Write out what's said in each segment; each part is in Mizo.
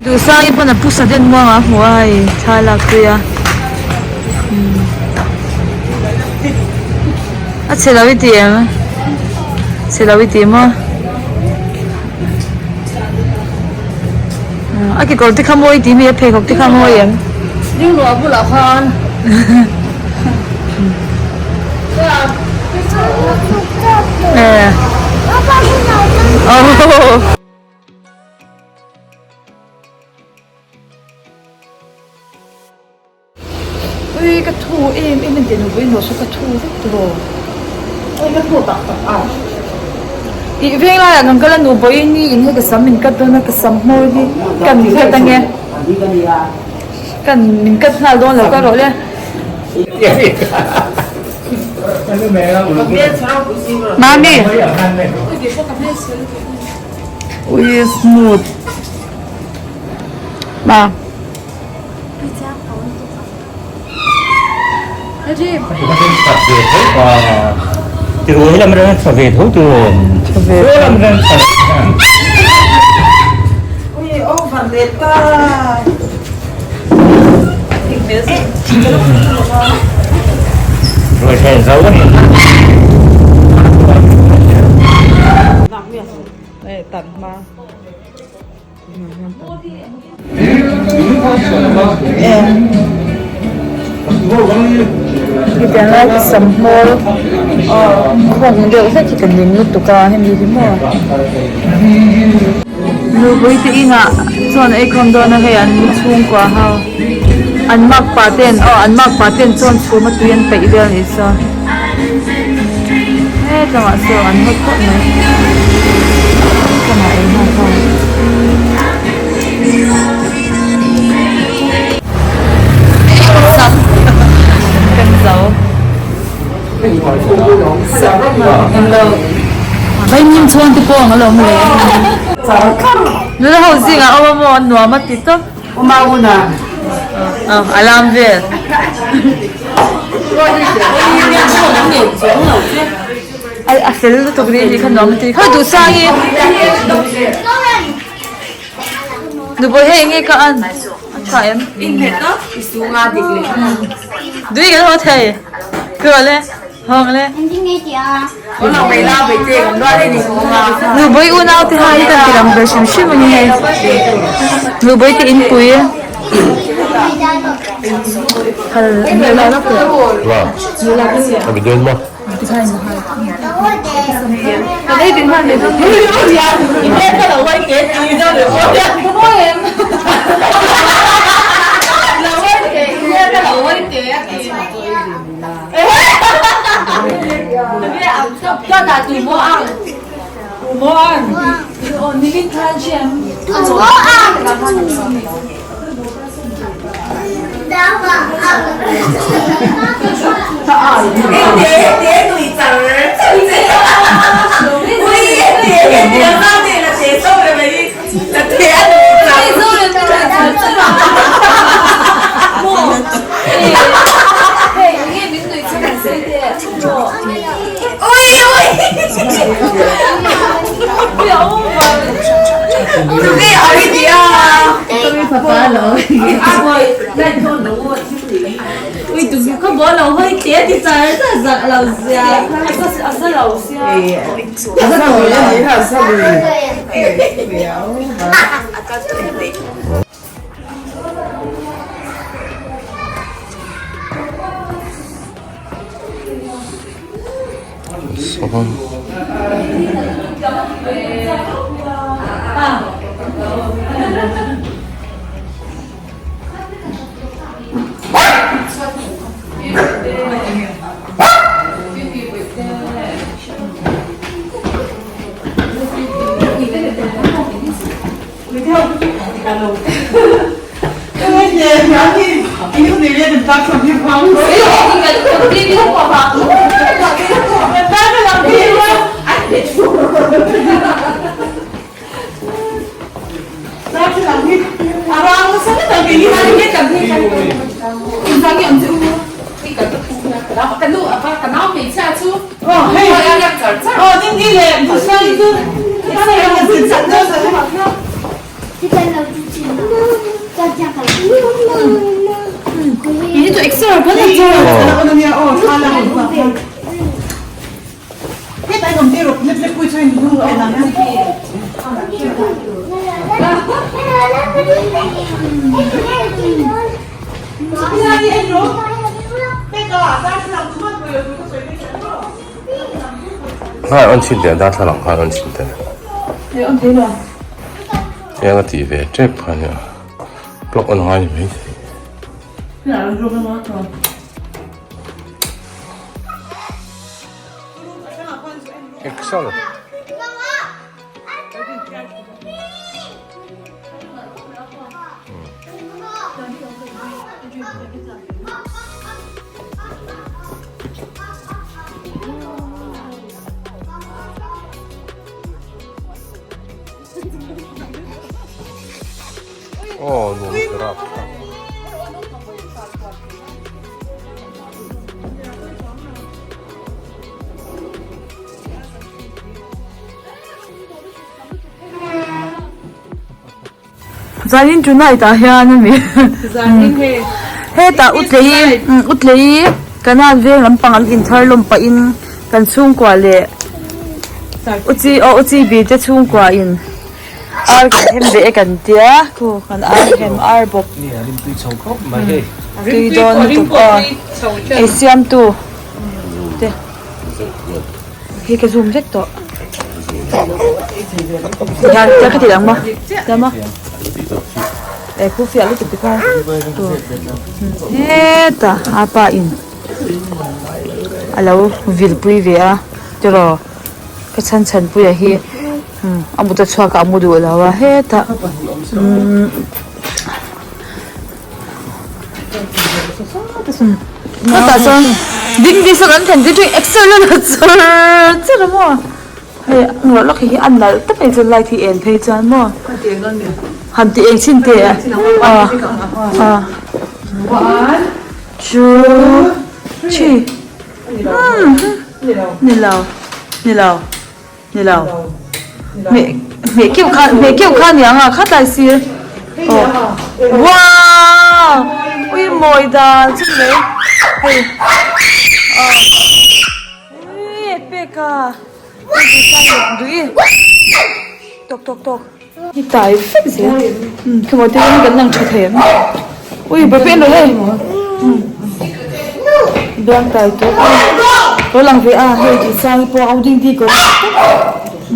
Duhsangi pawn a pu Saden muangah a hmu a hei thla a lak pui a a chhe lo i ti em chhe lo i ti maw a kekawr te kha mawi tih mi a pheikhawk te kha mawi em dingluah bulah khan oh. Ui ka thu em em engtin nupui hnawh saw ka thu vek tawh Ui ka thu tak tak a. Ih veng laiah kan kal a nupui ni in hei ka sam min cut dawn a ka sam hmawr hi kan cut ange kan min cut nghal dawn lo ka rawh le. Mami. Ui smooth. Ma. Hetiang lai hi sam hmawr khawng deuh hlek hi ka ning lutuk a hemi hi maw nupui te inah chuan ei khawm dawn a hei an chhungkua ho an makpa ten aw an makpa ten chuan chhum a tui an peih vel anih chuan hetlangah saw an hawt khawp mai hetlangah ei nghal ho. Vaimim chhuan te pawh ang alawm le. Nula ho zingah awm a maw nuam a ti tawp. A lam vel. A fel lutuk ri hi kha nuam a ti. Khawi duh sang i. Nupui hei enge ka an a tha em? Dui kan haw thei. Kua le hawng le. Nupui unau te hai hi kan ti lang ber hrim hrim a ni hei. Nupui te inpui. Phal nula lak leh. Nghai on chhin teh darthlalang khan on chhin teh. Eng a tih ve tep kha nia plug on ngai ni mai thei. Excel. Aw nuam ka rap thlak. Zanin tonight ah hian a mi hetah utlei utlei kanan veng lampang an inthar lawm pahin kan chhungkua leh uchi aw uchi bi te chhungkua in ar kan hem ve e kan tia khu kan ar hem ar bawk tui dawn lutuk aw ei siam tu te. Hei ka zoom vek tawh. Hian tia ka ti ang maw? Tia maw? E khu fiah lutuk ti kha. Heta a pa in a lo vil pui ve a tiraw ka chhan chhan pui a hi a mut a chhuak a a mu duh lo a hetah umm. Hetah chuan dingdi saw kan thlen te chu exer la la char char a maw hei ngawrh lawk hi a nalh tawp mai chuan light hi en phei chuan maw han ti eng chhin teh a a two three umm ni lo ni lo. Ni lo. Hmeh hmeh keuh kha hmeh keuh kha aniang a khatlai sir. Aw. Wow! Ui mawi dan chu mai. Hei. Aw. Ui pek a. Dui. Tok tok tok. Hi tai vek zel. Um khemaw te hian kan lang tha thei ang. Ui bawrhpeh lo hei. Um. Biang tai tawh. Lo lang ve a hei tih sang hi pawh a ding ti kawr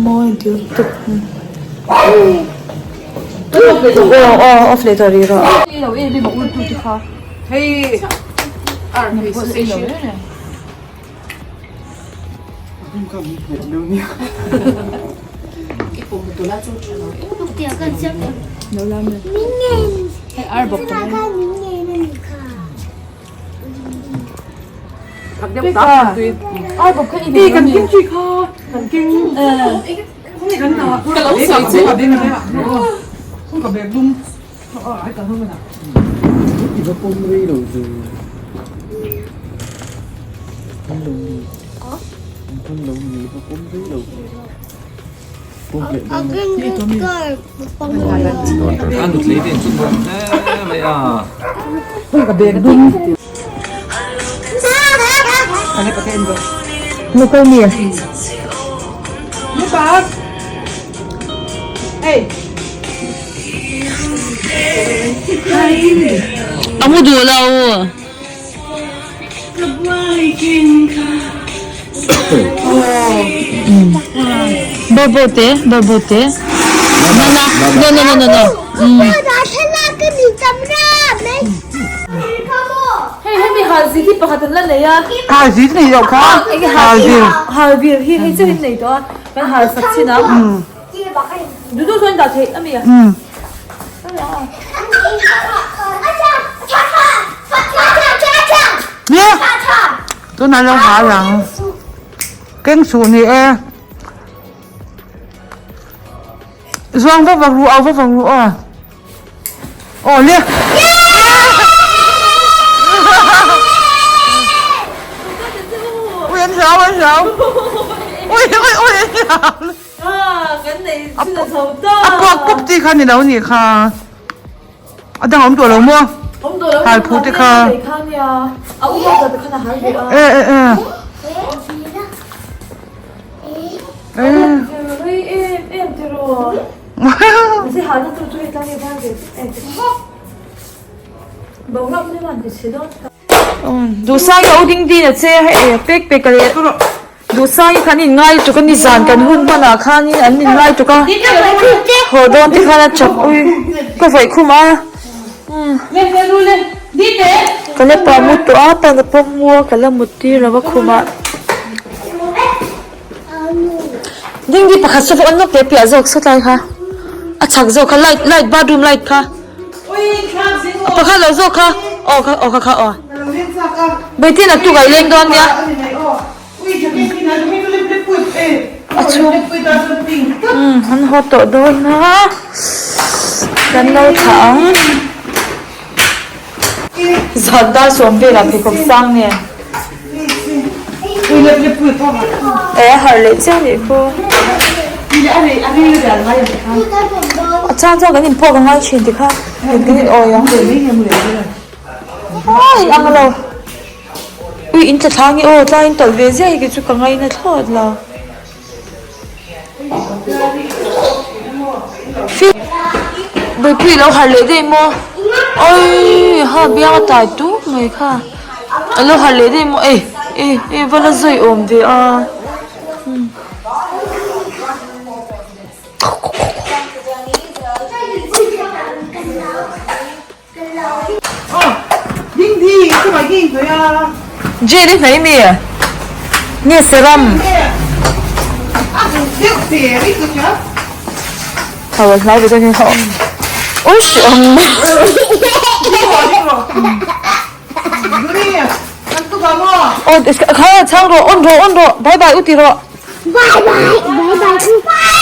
mawi deuh tawp. Aw aw off leh tawh rih rawh. Hei ar hei sausage. A mu duh lo. Bobo te bobo te no no no no no no hei hemi halzi hi pakhat an la nei a halzi nei loh kha halzi halvir hi hei chiah in nei tawh a kan hal sak chin a Duh duh chuan dah theih a mi a. Nia tunah lo hal ang keng suh ni e zuang vak vak ru au vak vak ru aw aw le. Ui an hlau an hlau ui ui ui an hlau. A puak pup chi kha ni lo nih kha. A dang awm tawh lo maw? Hal phu te kha. E e e. Duhsanga u ding din a che a hei pek pek a leh Duhsanga khan in ngai tuk a ni zan kan hun hmanah khanin an in ngai tuk a haw dawn te khan a chak ui ka vaih khum a ka la pah mut tawh a pan a pawm mu a ka la mut tir lo a khumah dingdi pakhat saw pawh an nawk teh piah zawk sawtlai kha a chhak zawk kha light light bathroom light kha. Pakhat lo zawk kha aw kha aw kha kha aw Beitin a tuk a i leng dawn nia a chhung umm an haw tawh dawn a kan lo thlah ang zan dar sawm velah pheikhawk sang nen eh a harh leh chiah anih khu a chang chuan kan inpawk a ngai thin tikha kan in awi ang ai ang lo ui in tla thla nge aw tlai in tawlh ve ziah hi kei chu ka ngaina thlawt lo. Bawipuii lo harh leh daih maw awii ha biang a tai tuk mai kha a lo harh leh daih maw ei ei ei va la zawi awm ve a. Jade i hnai mi nge serum Thau a hlai ve dawn hi Ui si awm Aw kha chhang rawh on rawh on rawh bye bye u ti rawh Bye bye bye bye.